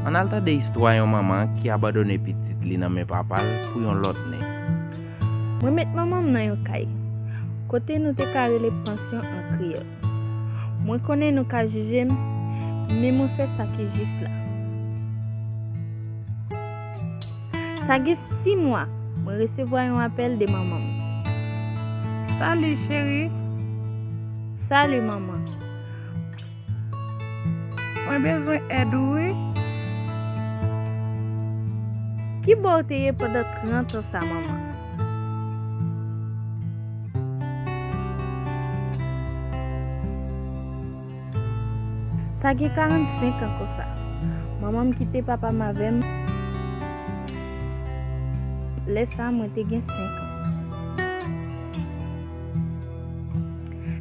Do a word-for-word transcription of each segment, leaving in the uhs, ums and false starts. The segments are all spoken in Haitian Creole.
Ann al tande istwa yon manman ki abandone pitit li nan men papa l pou yon lòt nèg. Mwen met manman m nan yon kay, kote nou te ka rele pansyon an kreyòl. Mwen konnen nou ka jije m, men mwen fè sa ki jis la. Sa gen sis mwa, mwen resevwa yon apèl de manman m. Salut chérie. Salut manman. Mwen bezwen èd ou wi. Ki bò w te ye pandan trant an sa, manman? Sa gen karannsenk an konsa. Manman m kite papa m avè m. Lè sa a, mwen te gen senk an.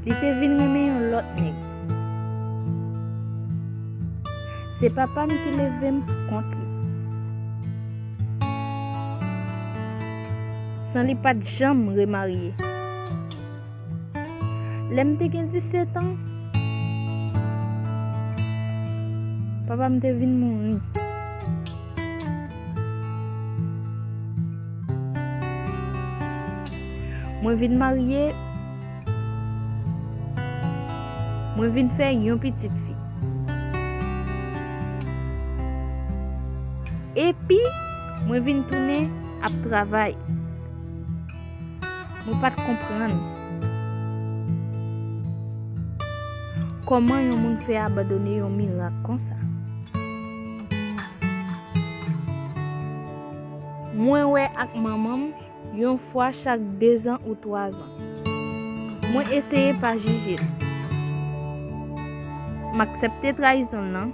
Li te vin renmen yon lòt nèg. Se papa m ki leve m pou kont li. San li pa t janm remarye. Lè m te gen disèt an, papa m te vin mouri. Mwen vin marye, mwen vin fè yon pitit fi. Epi, mwen vin tounen ap travay. Mwen pa t konprann kòman yon moun fè abandone yon mirak konsa. Mwen wè ak manman m yon fwa chak dezan ou twazan. Mwen eseye pa jije l. M aksepte trayizon l lan.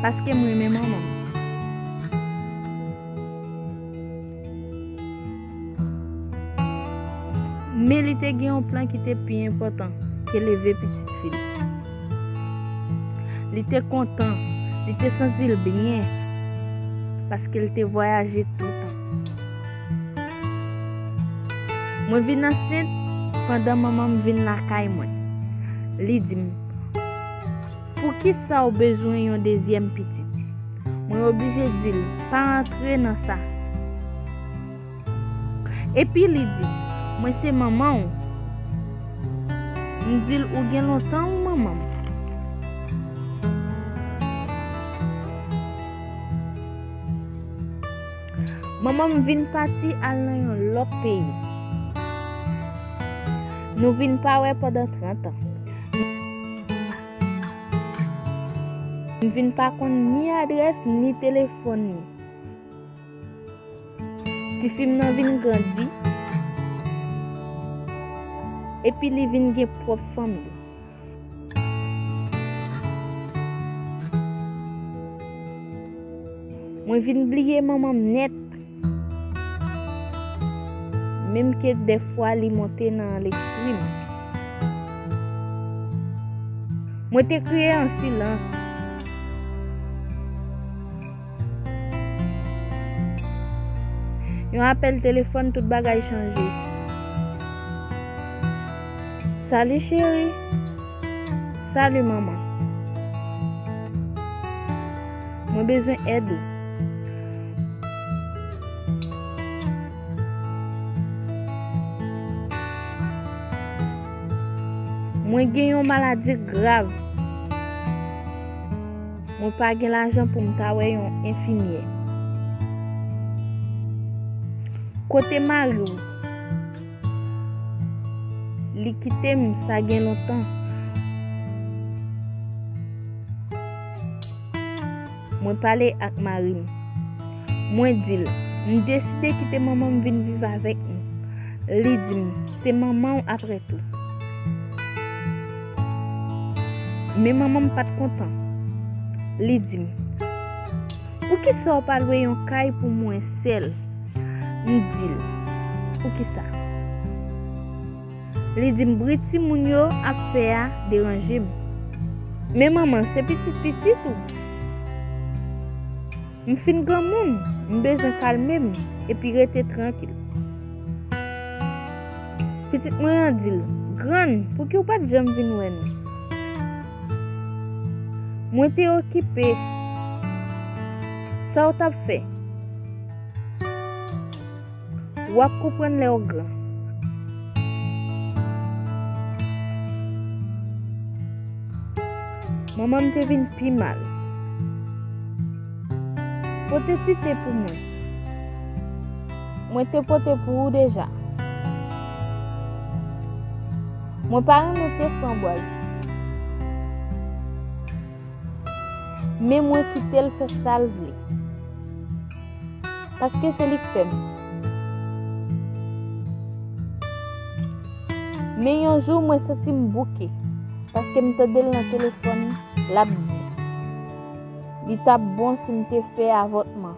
Paske m renmen manman m. Men li te gen yon plan ki te pi enpòtan ke leve pitit fi l. Li te kontan, li te santi l byen, paske l te vwayaje toutan. Mwen vin ansent pandan manman m vin lakay mwen. Li di m, "Poukisa w bezwen yon dezyèm pitit?" Mwen oblije di l, "Pa antre nan sa." Epi li di, "Mwen se manman w." M di l, "Ou gen lontan w manman m." Manman m vin pati al nan yon lòt peyi. Nou vin pa wè pandan trant an. M vin pa konn ni adrès ni telefòn li. Tifi m nan vin grandi, epi li vin gen pwòp fanmi. Mwen vin bliye manman m nèt. Menm ke dèfwa li monte nan lespri m. Mwen te kriye an silans. Yon apèl telefòn, tout bagay chanje. Salut chérie. Salut manman. Mwen bezwen èd ou. Mwen gen yon maladi grav. Mwen pa gen lajan pou m ta wè yon enfimyè. Kote mari w? Li kite m, sa gen lontan. Mwen pale ak mari m. Mwen di l, "M deside kite manman m vin viv avèk nou." Li di m, "Se manman w apre tou." Men manman m pa t kontan. Li di m, "Poukisa w pa lwe yon kay pou mwen sèl?" M di l, "Poukisa?" Li di m, "Bri timoun yo ap fè a deranje m." Men manman, se pitit pitit ou. M fin granmoun, m bezwen kalme m epi rete trankil. Pitit mwen an di l, "Grann, pouki w pa t janm vin wè nou?" Mwen te okipe. Sa w t ap fè? W ap konprann lè w gran. Manman m te vin pi mal. Pote ti te pou mwen. Mwen te pote pou ou deja. Mwen pa renmen te flanbwaz. Men mwen kite l fè sa l vle. Paske se li k fè m. Men yon jou mwen santi m bouke. Paske m tande l nan telefòn, l ap di, li t ap bon si m te fè avòtman.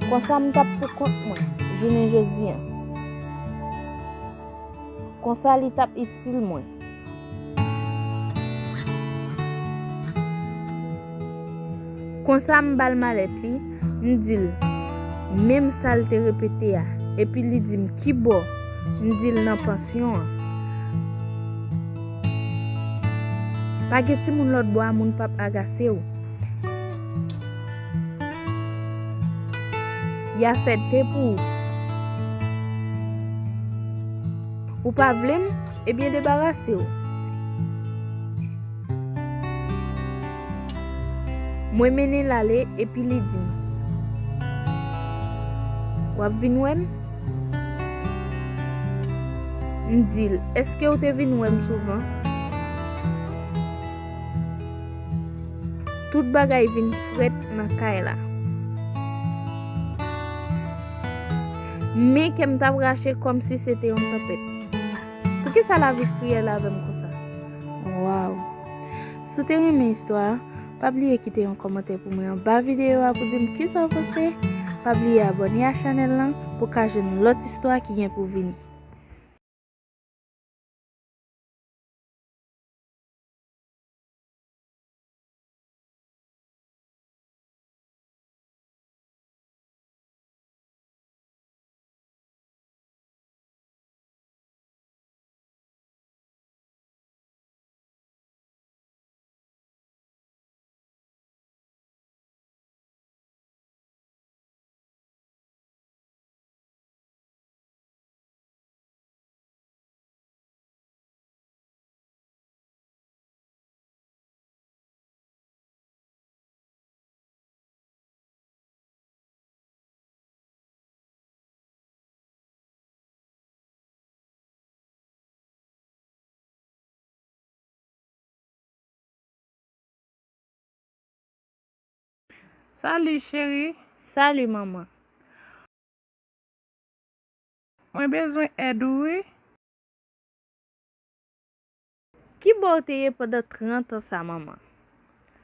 Konsa m t ap pou kont mwen jounen jodi a. Konsa li t ap itil mwen. Konsa m ba l malèt li, m di l menm sa l te repete a, epi li di m kibò, m di l nan pansyon an. Pa gen timoun lòt bò a, moun p ap agase w. Y a fè te pou ou. Ou pa vle m? Ebyen debarase w. Mwen mennen l ale epi li di m, w ap vin wè m? M di l, èske w te vin wè m souvan? Tout bagay vin frèt nan kay la. Men kè m t ap rache kòmsi se te yon tanpèt. Poukisa lavi kriyèl avè m konsa? Waw! Si w te renmen istwa a, pa bliye kite yon kòmantè pou mwen anba videyo a pou di m kisa w panse. Pa bliye abòne a chanèl lan pou w ka jwenn lòt istwa ki gen pou vini. Salut chérie. Salut maman. Mwen bezwen èd ou wi. Kibò w te ye pandan trant an sa manman?